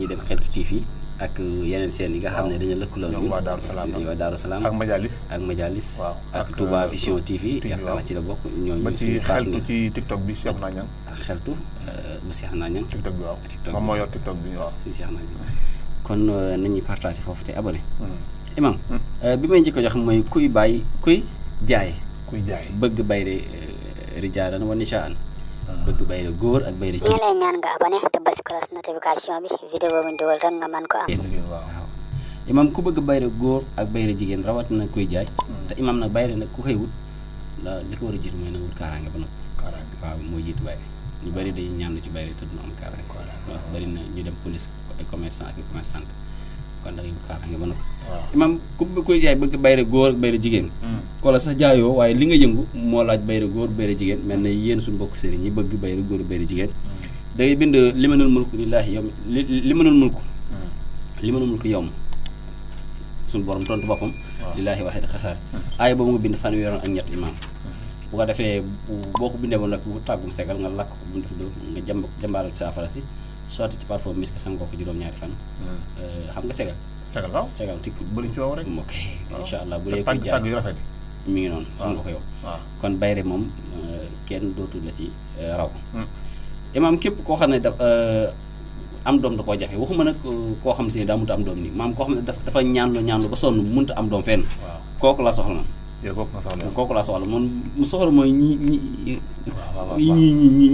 dañuy dem Xeltu TV ak yeneen seen yi nga xam ne dañu lëkkaloo ñoom waa Daaru Salaam ak Majalis waaw ak Touba Vision TV yaakaar naa ci la bokk ñooñu ba ci Xeltu ci TikTok bi Cheikh Nañang ak Xeltu bu Cheikh Nañang TikTok bi waaw moom moo yor TikTok bi waaw si Cheikh Nañang kon nañuy partagé foofu te abonné imam bi may njëkk a jox mooy kuy jaay bëgg bayre rijaalan wa nisaan bëgg bayre góor ak bayre ci ñi lay ñaan nga abonné te bës cloche notification bi vidéo bu ñu dugal rek nga mën ko am waaw imam ku bëgg bayre góor ak bayre jigéen rawatina kuy jaay te imam nag bayre nag ku xëy wut li ko war a jiitu mooy na wut kaaraange ba noppi waaw moo jiitu bayre ñu bëri dañuy ñaan lu ci bayre te duñu am kaaraange waaw bëri na ñu dem police ay commerçant ak commerçante kon da ngay wut kaaraange ba noppi imam ku kuy jaay bëgg bayre góor ak bayre jigéen wala sax jaayoo waaye li nga yëngu moo laaj bayre góor bayre jigéen mel na yéen suñu mbokk sëriñ yi bëgg bayre góor bayre jigéen da ngay bind limanul mulku lillaahi yawm limanul mulku yawm suñu borom tontu boppam lillaahi waahid xaxaar aaya boobu nga bind fanweer yoon ak ñett imam bu ko defee boo ko bindee ba nag bu tàggum segal nga lakk ko bu def do nga jàmbaaral ci saafara si sotti ci parfum misk sangoo ko juróom-ñaari fan xam nga segal waaw segal tikk bëri coow rek ok incha allah bu dee koy jaay tàgg yu rafet mi ngi noonu xam nga ko yow kon bayre moom kenn dootul la ci raw imaam képp koo xam ne am doom da koo jafe waxuma nag koo xam si ne daa mënta am doom nii maam koo xam ne dafa ñaanlu ba sonn mënta am doom fenn kooku la soxla man kooku la soxla man mu soxla mooy ñi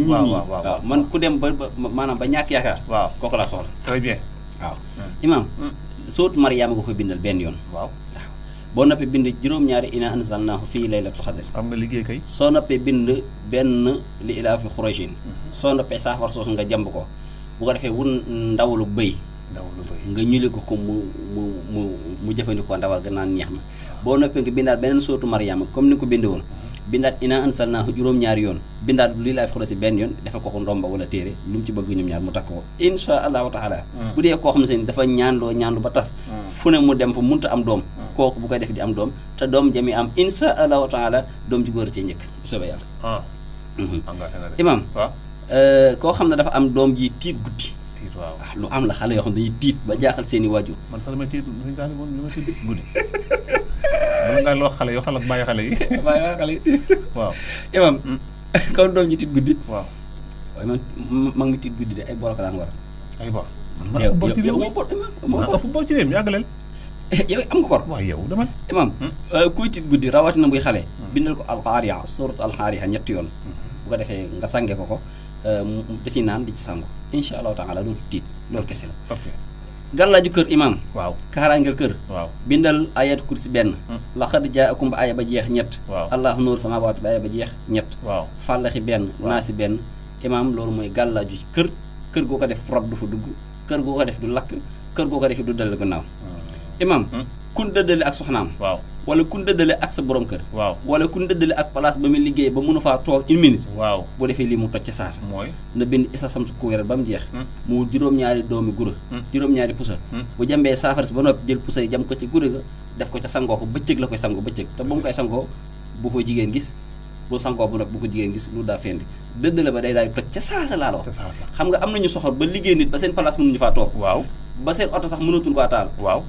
waaw man ku dem ba maanaam ba ñàkk yaakaar kooku la soxla très bien waaw imaam sootu Mariyaama nga koy bindal benn yoon waaw boo noppee bind juróom-ñaari ina anzalnaahu fii laylatul xadr am nga liggéey kay soo noppee bind benn li ilaafi xuraysin soo noppee saafara soosu nga jàmb ko bu ko defee wun ndawlu bëy nga ñuli ko mu jëfandikoo ndawal ga naan ñeex ma boo noppee nga bindaat beneen sootu Mariyaama comme ni nga ko bindee woon bindaat ina anzalnaahu juróom-ñaari yoon bindaat li ilaafi xuraysin benn yoon defal ko ndomba wala téere lu mu ci bëgg ñoom ñaar mu takk ko insha allahu taala bu dee koo xam ne dafa ñaanloo ba tas fu ne mu dem fa munta am doom kooku bu koy def di am doom te doom jami am insha allahu taala doom ji góor ci njëkk bu soobee yàlla imam koo xam ne dafa am doom ji tiit guddi waaw lu am la xale yoo xam ne dañuy tiit ba jaaxal seen i waajur man sax damay tiit guddi dama nga loo xale yoo xalaat bàyyi xale yi waaw imam kaw doom ji tiit guddi waaw waaye man ma ngi tiit guddi de ay bor ko daan war ay bor yow ëpp bor ci réew mi yàggaleel yow am nga bor waaw yow dama imam kuy tiit guddi rawatina buy xale bindal ko alxaariya surat alxaariya ñetti yoon bu ko defee nga sange ko da ciy naan di ci sangu insha allahu taala dootu tiit loolu kese la gàllaaju kër imam waaw kaaraangeel kër waaw bindal ayat kursi benn laqad jaakum ba aya ba jeex ñett allahu nuur samaawaati ba aya ba jeex ñett fàllaxi benn naasi benn imam loolu mooy gàllaaju ci kër goo ko def rab du fa dugg kër goo ko def du lakk kër goo ko def du dal gannaaw imam kun dëddale ak soxnaam waaw wala kun dëddale ak sa borom kër waaw wala kun dëddale ak place ba muy liggéey ba mënu faa toog une minute waaw bu defee lii mu toj ca saasa mooy na bind isa sam su ko wéral ba mu jeex mu juróom-ñaari doomi gura juróom-ñaari pusa bu jambee saafara si ba noppi jël pusa yi jam ko ci gura ga def ko ca sangoo ko bëccëg la koy sangoo bëccëg te bu mu koy sangoo bu ko jigéen gis bu sangoo bu noppi bu ko jigéen gis lu daa fendi dëddale ba day daay toj ca saasa laa la wax xam nga am nañu soxor ba liggéey nit ba seen place mënuñu faa toog waaw ba seen oto sax mënatul ko taal waaw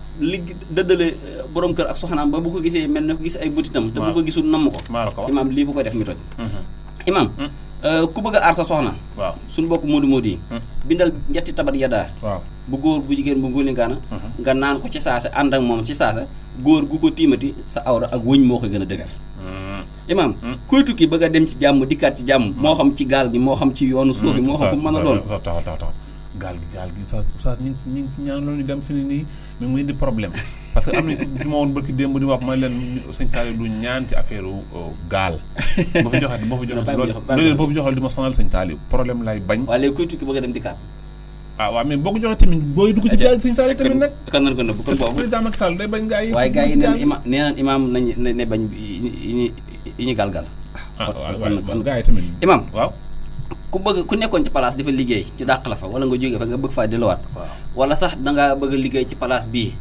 dëddale borom kër ak soxnaam ba bu ko gisee mel na ko gis ay bëtitam te bu ko gisul namm ko imaam lii bu koy def mi toj imaam ku bëgg a aar sa soxna waaw suñu bokk móodi yi bindal ñetti tabat yadaa waaw bu góor bu jigéen bu ngóolingaana nga naan ko ci saasa ànd ak moom ci saasa góor gu ko tiimati sa awra ak wëñ moo koy gën a dëgër imaam kuy tukki bëgg a dem ci jàmm dikkaat ci jàmm moo xam ci gaal gi moo xam ci yoonu suuf yi moo xam fu mën a doon gaal gi sa ñu ngi ci ñaan loolu ñu dem fi ni nii mais muy indi problème parce que am na di ma woon bëgg démb di wax ma leen sëñ Saliou du ñaan ci affaire gaal boo fi joxee di ma sonal sëñ Saliou problème lay bañ waaw léegi kuy tukki bëgg a dem dikkaat waaw mais boo ko joxee tamit booy dugg ci gaal sëñ Saliou tamit nag kan nan ko nëbb kon boobu président Macky Sall day bañ gaa yi waaye gaa yi nee naan imaam nañ ne bañ yi ñu galgal waaw gaa yi tamit imaam waaw ku nekkoon ci place dafa liggéey ci dàq la fa wala nga jógee fa nga bëgg faa delluwaat wala sax dangaa bëgg a liggéey ci place bii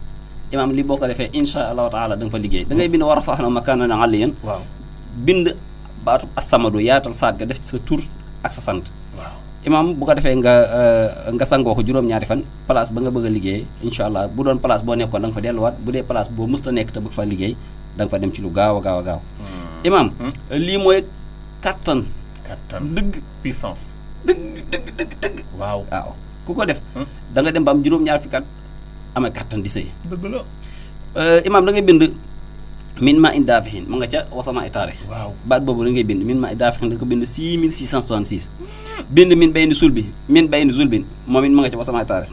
imaam li boo ko defee insha allahu taala da nga fa liggéey da ngay bind war a faax na makaanan aliyyan bind baatu as-samadu yaatal saat ga def ci sa tur ak sa sant imam bu ko defee nga sangoo ko juróom-ñaari fan place ba nga bëgg a liggéey incha allah bu doon place boo nekkoon da nga fa delluwaat bu dee place boo musta nekk te bëgg fa liggéey da nga fa dem ci lu gaaw a gaaw imam lii mooy kattan dëgg puissance dëgg waaw ku ko def da nga dem ba am juróom-ñaar fukki at amee kattan di sëy dëgg la imam da ngay bind min ma in daafihin ma nga ca wasama taarix waaw baat boobu da ngay bind min ma in daafihin da nga ko bind 6666 bind min bay ni sulbi min bay ni zulbin moom it ma nga ca wasama taarix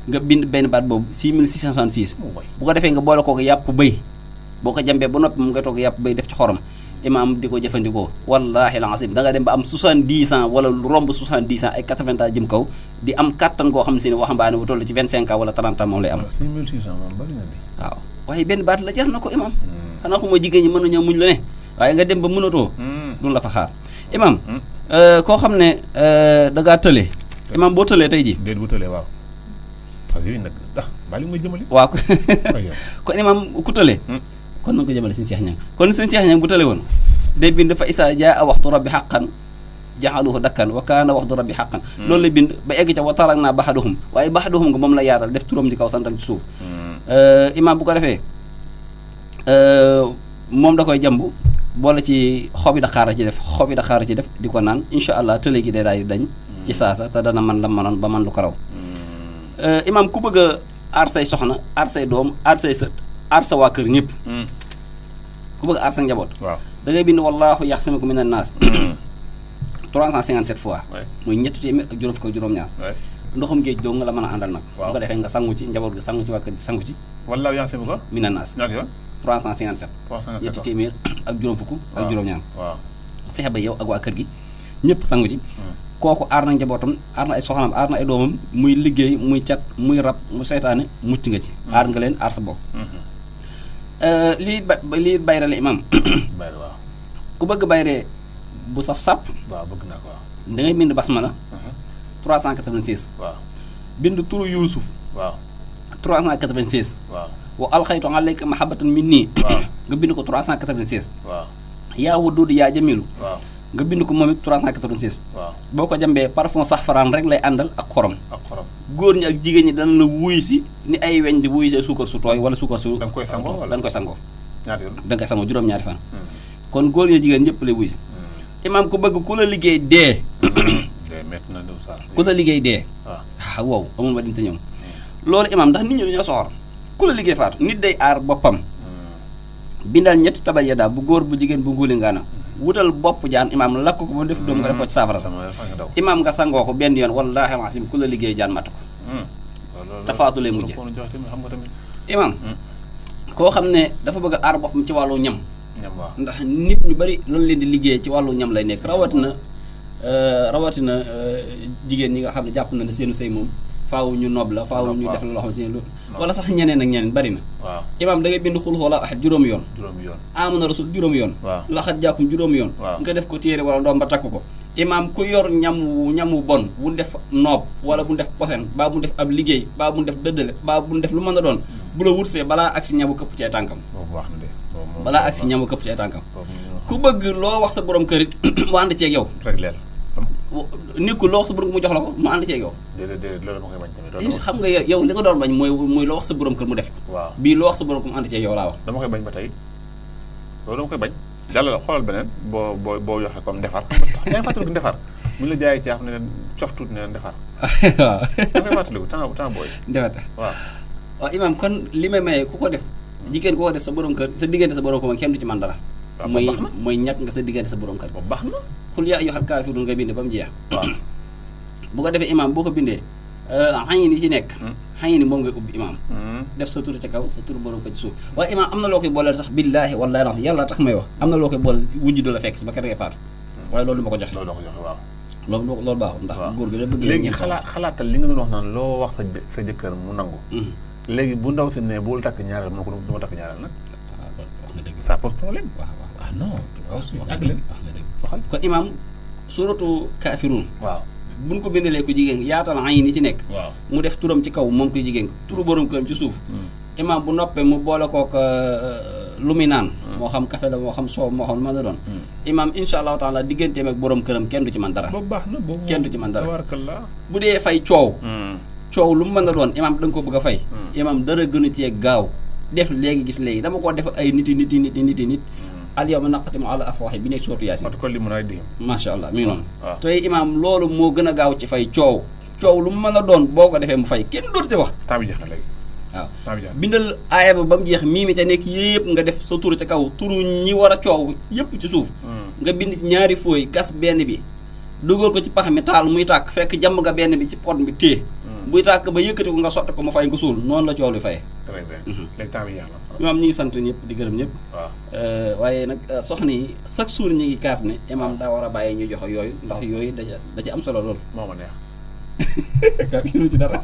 nga bind benn baat boobu 6666 bu ko defee nga boole kooku yàpp bëy boo ko jambee ba noppi mu nga toog yàpp bëy def ci xorom imam di ko jëfandikoo wallahi al-azim da nga dem ba am 70 ans wala romb 70 ans ay 80 ans jëm kaw di am kattan goo xam ne si ne waxambaane bu toll ci 25 ans wala 30 ans moom lay am 6600 moom bari na di waaw waaye benn baat la jar na ko imam xanaa xuma jigéen ñi mën nañoo muñ la ne waaye nga dem ba mënatoo duñu la fa xaar imam koo xam ne da ngaa tële imam boo tëlee tey ji déet bu tëlee waaw parce que nag bali nga jëmale waaw kon imam ku tëlee kon na nga ko jëmale sëñ Cheikh Niang kon sëñ Cheikh Niang bu tële woon day bind fa isa jaa waxtu rabbi xaqan jaxaluhu dakkan wa kaana waxtu rabbi xaqan loolu lay bind ba egg ca wa tarak naa baxaduhum waaye baxaduhum nga moom la yaatal def turam ci kaw santal ci suuf imam bu ko defee moom da koy jàmb boole ci xobi Dakar ci def di ko naan incha allah tële gi day daal di dañ ci saasa te dana man la manoon ba man lu ko raw imam ku bëgg a aar say soxna aar say doom aar say sët aar sa waa kër ñëpp ku bëgg a aar sa njaboot da ngay bind wallaahu yaxsimuka minan naas 357 fois muy ñetti téeméer ak juróom fukk ak juróom-ñaar ndoxum géej doo nga la mën a àndal nag bu ko defee nga sangu ci njaboot gi sangu ci waa kër gi sangu ci wallaahu yaxsimuka minan naas 357 ñetti téeméer ak juróom fukk ak juróom-ñaar fexe ba yow ak waa kër gi ñëpp sangu ci kooku aar na njabootam aar na ay soxnaam aar na ay doomam muy liggéey muy cat muy rab mu seytaane mucc nga ci aar nga leen aar sa bopp lii bayre la imam ku bëgg bayre bu saf sàpp waaw bëgg naa ko da ngay bind basmala 386 bind turu Yuusuf 386 wa alxaytu alayka mahabbatan minni nga bind ko 386 yaa waduud yaa jamilu nga bind ko moom it 386 boo ko jambee parfum saxfaraan rek lay àndal ak xorom góor ñi ak jigéen ñi dana la wuy si ni ay weñ di wuy see suukar su tooy wala suukar su da nga koy sangoo da nga koy sangoo da nga koy sangoo juróom-ñaari fan kon góor ñi jigéen ñëpp lay wuy si imaam ku bëgg ku la liggéey dee ku la liggéey dee wow amul ma dinte ñoom loolu imaam ndax nit ñi dañoo soxor ku la liggéey faatu nit day aar boppam bindal ñetti tabal ya daal bu góor bu jigéen bu nguuli ngaana wutal bopp jaan imaam lakk ko ba def doom nga def ko ci saafara sa imaam nga sangoo ko benn yoon wallaahi alazim ku la liggéey jaan matt ko tafaatu lay mujje imaam koo xam ne dafa bëgg a aar boppam ci wàllu ñam ndax nit ñu bari loolu leen di liggéey ci wàllu ñam lay nekk rawatina jigéen ñi nga xam ne jàpp na ne seenu sëy moom faaw ñu nob la faaw ñu def la loo xam ne wala sax ñeneen ak ñeneen bari na imaam da ngay bind xul wala ahad juróomi yoon amana rasul juróomi yoon laxat jàkkum juróomi yoon nga def ko téere wala doom ba takk ko imaam ku yor ñamu bon bu def noob wala bu def posen baa bu def ab liggéey baa bu def dëddale baa bu def lu mën a doon bu la wutsee balaa agsi ñamu këpp ci ay tànkam balaa agsi ñamu këpp ci ay tànkam ku bëgg loo wax sa borom kër it mu ànd ceeg yow nit ku loo wax sa borom mu jox la ko mu ànd ceeg yow loolu ma koy bañ tamit xam nga yow li nga doon bañ mooy loo wax sa borom kër mu def ko bii loo wax sa borom kër mu ànd ceeg yow laa wax dama koy bañ ba tey loolu dama koy bañ jàllale xoolal beneen boo yoxee comme ndefar yaa ngi fàttaliku ndefar mu la jaayee caaf ne leen cof tuuti ne leen ndefar waaw da ngay fàttaliku temps booy ndefar waaw imaam kon li may maye ku ko def jigéen ku ko def sa borom kër sa diggante sa borom kër kenn du ci man dara mooy ñàkk nga sa diggante sa borom kër boobu baax na xul yaa ayyuhal kaafiruun nga bind ba mu jeex waaw bu ko defee imaam boo ko bindee xañi ni ci nekk xañi ni moom ngay ubbi imaam def sa tur ca kaw sa tur borom ko ci suuf waaye imaam am na loo koy booleel sax billaahi wallaahi nas yàlla tax may wax am na loo koy booleel wujj du la fekk si ba kër ngay faatu waaye loolu du ma ko joxe waaw loolu baaxul ndax góor gi la bëgg léegi xalaatal li nga doon wax naan loo wax sa jëkkër mu nangu léegi bu ndaw si ne bul takk ñaareel mu ne ko du ma takk ñaareel nag wax nga dëgg ça pose problème non kon imaam suratu kaafiruun waaw buñ ko bindalee ko jigéen yaatal ayin ni ci nekk mu def turam ci kaw moom koy jigéen ko turu borom këram ci suuf imaam bu noppee mu boole kook lu muy naan moo xam café la moo xam soow moo xam lu ma la doon imaam insha allahu taala digganteem ak borom këram kenn du ci man dara. boobu baax na boobu kenn du ci man dara. tabarakallah. bu dee fay coow. coow lu mu mën a doon imaam da nga ko bëgg a fay. imaam dara gënu cee gaaw def léegi gis léegi dama koo def ay nit. al yawma naqtimu ala afwahi bi nekk sootu yaasin. macha allah mi ngi noonu. tey imaam loolu moo gën a gaaw ci fay coow lu mu mën a doon boo ko defee mu fay kenn dootu te wax. temps bi jeex na léegi. waaw bindal aaya ba mu jeex mii mi ca nekk yëpp nga def sa turu ca kaw turu ñi war a coow yëpp ci suuf. nga bind ñaari fooy gas benn bi dugal ko ci pax mi taal muy tàkk fekk jàmm nga benn bi ci pot bi téye. buy tàkk ba yëkkati ko nga sotti ko mu fay nga suul noonu la coow li fay. très bien léegi temps bi jeex na. imaam ñu ngi sant ñëpp di gërëm ñëpp. waaye nag soxna yi chaque jour ñu ngi kaas ne imaam daa war a bàyyi ñu joxe yooyu ndax yooyu da ci am solo lool. moo ma neex. kii ci dara.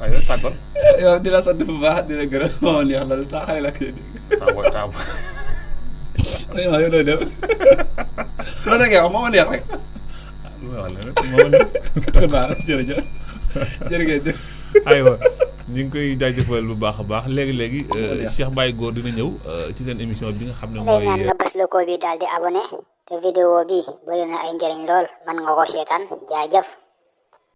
aywa tàggoon. yow di la sant bu baax di la gërëm moo ma neex loolu taa xëy na ak yéen. waaw yow doy dem loolu da ngay wax moo ma neex rek. jërëjëf jërëjëf. aywa ñu ngi koy jaajëfal bu baax a baax léegi Cheikh Baye Góor dina ñëw ci seen émission bi nga xam ne mooy. lay naan nga bës loko bi daal di abonné te vidéo bi bëri na ay njëriñ lool mën nga ko seetaan jaajëf.